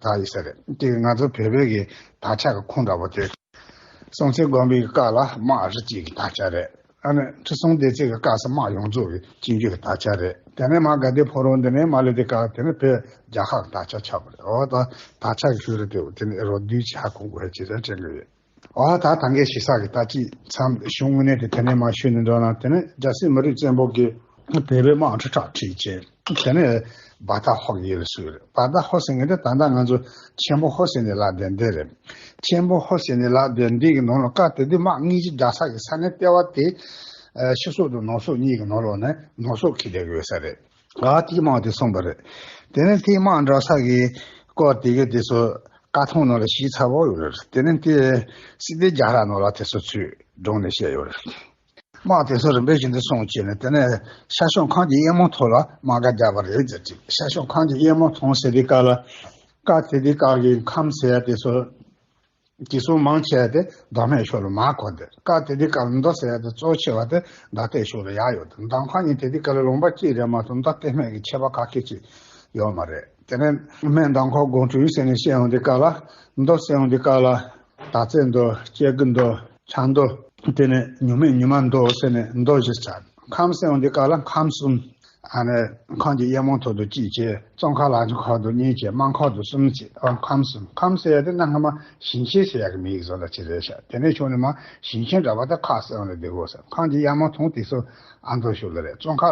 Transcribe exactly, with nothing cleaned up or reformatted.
ད་ཡིན་ས་རེད། དེ་ང་ཚོ་བོད་པའི་གི་དར་ཆ་གི་ཁུངས་འདྲ་པོ་དེ། སྲོང་བཙན་སྒམ་པོའི་སྐབས་ལ་དམག་རིགས་གཅིག་གི་དར་ཆ་རེད། ཨ་ནི་ཁྲི་སྲོང་ལྡེ་བཙན་གྱི་སྐབས་སུ་དམག་ཡོངས་རྫོགས་ཀྱི་གཅིག་གྱུར་གྱི་དར་ཆ་རེད། དེ་ནས་མར་དགའ་ལྡན་ཕོ་བྲང་དེ་ནས་མར་ལོས་དེ་སྐབས་དེ་ནས་བོད་རྒྱལ་ཁབ་ཀྱི་དར་ཆ་ཆགས་པ་རེད། འོ་ད་དར་ཆ་གི་ཤུལ་རེ་དེ་དེ་ནས་རོ་བསྡུས་ཆ་ཁུངས་དགོས་ཅེས་དྲན་གི་ཡོད། འོ་ད་ད་གིན་ཞུ་ས་གི་ད་ཅི་མཚམས་གཞུང་དངོས་གནས་དེ་དེ་ནས་མར་ཞུས་ནས་འགྲོ་ན། དེ་ནས་རྒྱལ་སྲས་མི་རིགས་བཙན་པོ་གིས་བོད་པའི་དམག་ཁྲི་ཕྲག་ཁྲིད་བྱས། དེ་ནས་བར་ཐག་ཧོར་ཡུལ་ལ་བསུས་རེད། བར་ཐག་ཧོར་ཟེར་མཁན་དེ་ད་ལྟ་ང་ཚོ་ཆེན་པོ་ཧོར་ཟེར་ནས་ལབ་བསྡད་འདི་རེད། ཆེན་པོ་ཧོར་ཟེར་ནས་ལབ་བསྡད་འདི་གི་ནང་ལ་སྐབས་དེ་དུས་དམག་དངོས་གཞི་རྒྱག་ས་གི་ས་གནས་ལྟེ་བ་དེ། ཨ་ཕྱི་སོག་དང་ནང་སོག་གཉིས་ཀྱི་ནང་ལོགས་ནས་ནང་སོག་ཁུལ་དེ་གི་ཡོད་ས་རེད། ཨ་དེའི་དམག་དེ་སོང་པ་རེད། དེ་ནས་དེའི་དམག་འགྲོ་ས་གི་སྐོར་དེ་གི་དེ་ཚོ་བཀའ་ཐང་ནང་ལ་ཞིབ་ཚགས་པོ་ཡོད་རེད། དེ་ནས་དེ་སྲིད་སྡེ་རྒྱལ་རབས་ནང་ལ་དེ་ཚོ་ཚུར་སྒྲུང་ནས་བཤད་ཡོད་རེད། དམག་དེ་ཚོ་རིམ་པས་བཞིན་དུ་སོང་བྱས་ནས། དེ་ནས་ཤར་ཕྱོགས་ཁམས་ཀྱི་གཡས་མོ་ཐོག་ལ་དམག་སྒར་རྒྱག་པ་རེད་ཟེར་ཅིག་ཤར་ཕྱོགས་ཁམས་ཀྱི་གཡས་མོ་ཐོག་ཟེར་དུས་སྐབས་ལ། སྐབས་དེ་དུས་སྐབས་ཀྱི་ཁམས་ཟེར་ཡ་དེ་ཚོ། དེ་ཚོ་མང་ཆེ་བ་དེ་མདོ་སྨད་ཕྱོགས་ལ་མར་འཁོར་ཏེ། སྐབས་དེ་དུས་སྐབས་ལ་མདོ་ཟེར་ཡ་དེ་གཙོ་ཆེ་བ་དེ་མདའ་སྟོད་ཕྱོགས་ལ་ཡར་ཡོད་དེ། མདའ་ཁམས་གཉིས་དེ་དུས་སྐབས་ལ་ལུང་པ་གཅིག་རེད་མ་གཏོགས། མདོ་སྟོད་སྨད་ཀྱི་ཁྱད་པར་ག་གེ་ཅིག་ཡོད་མ་རེད། དེ་ནས་སྨད་མདའ་ཁམས་སྒང་དྲུག་ཟེར་ནས་བཤད་ཡོང་དུས་སྐབས་ལ། མདོ་ཟེར་ཡོང་དུས་སྐབས་ལ། དར་རྩེ་མདོ། སྐྱེ་རྒུ་མདོ། ཆབ་མདོ། དེ་ནས་ཉུང་སྨད་ཉུང་མ་མདོ་ཟེར་ནས་མདོ་བཞི་ཆགས། ཁམས་ཟེར་ཡོང་དུས་སྐབས་ལ་ཁམས་གསུམ། ཨ་ནི་ཁམས་ཀྱི་གཡས་མོ་ཐོག་ཏུ་གཅིག་བྱས། བཙོན་ཁ་ལ་ཁམས་ཐོག་ཏུ་གཉིས་བྱས། སྨད་ཁམས་ཐོག་ཏུ་གསུམ་བྱས། ཨ་ཁམས་གསུམ། ཁམས་ཟེར་ཡ་དེ་གནའ་སྔ་མ་ཞིང་ཆེན་ཟེར་ཡ་གི་མིང་བཟོ་ལ་ཅི་རེད་ཤག་དེ་ནས་ཕྱོགས་ནས་མར་ཞིང་ཆེན་འདྲ་བ་དེ་ཁ་ཟེར་ཡོང་ལ་བསྡད་དགོས་ཟེར། ཁམས་ཀྱི་གཡས་མོ་ཐོག་དེ་ཚོ་ཨ་མདོ་ཕྱོགས་ལ་རེད། བཙོན་ཁ་ལ་